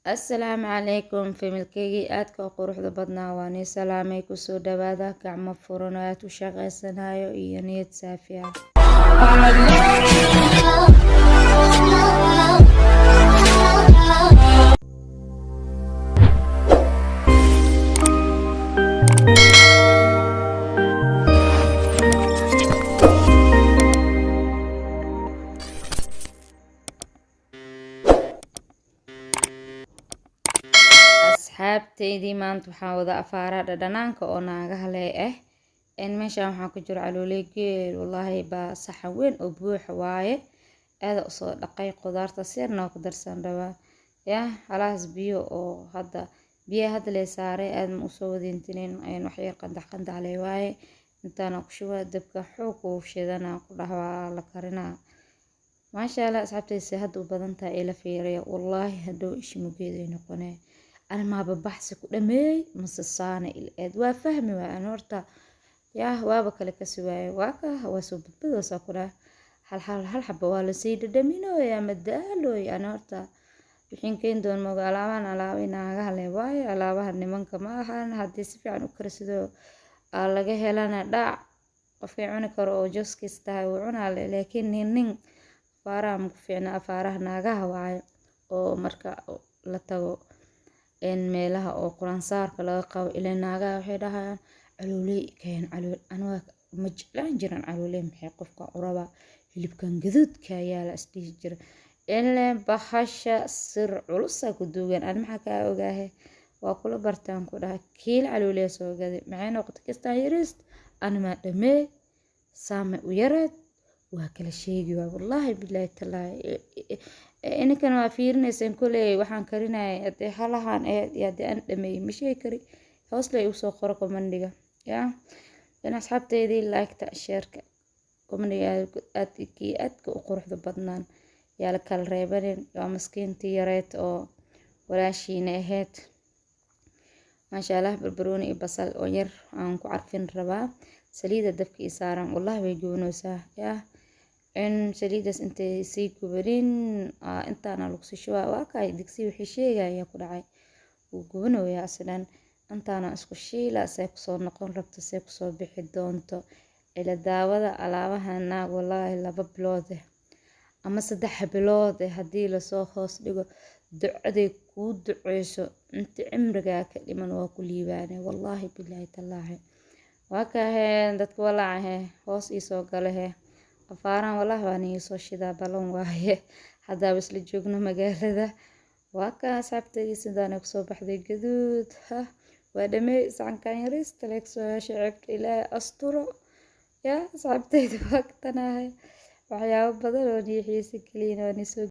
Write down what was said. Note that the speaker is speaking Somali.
Asalaamu calaykum familkeygii aadka u quruxda badnaa, waa nii salaamay. Kusoo dhawaada gacmo furan oo aad u shaqeysanayo iyo niyad saafi ah. Asxaabteydii, maanta waxaan wada afaaraa dhadhanaanka oo naagaha lee ah. Meeshaan waxaa ku jiro calooley geel, wallaahi baa saxan weyn oo buuxa waaye. Aada usoo dhaqay, qudaarta si yarna ku darsan rabaa. Yaa halahaas biyo oo hadda biyaha hadda lee saaray, aad ma usoo wadiintinin, wax yar qandax qandax lee waaye. Intaana ku shubaa, dabka xoog uu shidana ku dhahwaa la karinaa. Maasha Allah, asxaabtayda, hadda u badan tahay ila fiiriya. Wallaahi hadhow ishmugeed ay noqonee, animaaba baxsi ku dhameey mase saana il eed waa fahmi waay. An horta yaa waaba kale kasi waaye, waa ka waa soo badbadoosaa ku dhaha. Hal hal hal xaba waa lasii dhadhaminooya, madaalooy. Ana horta wixiin keeni doon moga, alaabahan alaabay naagaha leh waaye, alaabaha nimanka ma ahan. Haddii si fiican u karsido aa laga helana dhac, qofkii cuni karo oo joskiis tahay wuu cunaa, laakiin nin nin afaaraha maku fiicna. Afaaraha naagaha waaye oo marka la tago meelaha oo quraansaarka laga qabo, ilaa naagaha waxay dhahayaan calooley keen calool. Aniga ma jeclaan jiran calooley, maxay qofka u rabaa hilibkan gaduudka ayaa la isdhihi jira. Ileen bahasha sir culusa ku duugan, ani maxaa kaa ogaahe? Waa kula bartaan ku dhaha. Kiil calooley soo gaday, maxay noqotay kastaan yariist, animaa dhamee saame u yareed, waa kala sheegi waay. Wallaahi bilaahi tallaahi, ininkan waa fiirinayseen koley waxaan karinayay. Haddii halahan ahayd iyo haddii aan dhameeyey ma sheegi kari, hoos lay igu soo qoro commentiga. Yaa in asxaabteydii, like-ta, share-ka, commentiga aadkii aadka u quruxda badnaan yaa la kala reebanin. Waa maskiintii yareed oo walaashiina ahayd. Maasha Allah, barbarooni iyo basal oo yar aan ku carfin rabaa. Saliida dabka ii saaran, wallahi way gubanaysaa. Yaa in saliidaas intay sii gubanin intaana lagu sii shubaa. Waa kaay digsi wixii sheegaya ku dhacay, wuu gubanayaa asidan. Intaana isku shiila, see kusoo noqon rabto, see kusoo bixi doonto ila daawada. Alaabaha naag, wallaahi 2 bilood eh ama 3 bilood eh haddii lasoo hoos dhigo, ducaday kuu duceyso inta cimrigaa ka dhiman waa ku liibaane. Wallaahi bilaahi tallaahi, waa kaheen dadka walaacahe hoos iisoo galahe afaarahan. Wallaahi waan iisoo shidaa, ballan waaye haddaaba isla joogno magaalada. Waa ka asxaabteydii, sidaana kusoo baxday gaduud. Ha waa dhamey saxankan yariista lee kusoo heshay, ceebta Ilaahay asturo. Yaa asxaabteyda, waa tanahay waxyaabo badan oo nii xiisa gelin waa nii soo.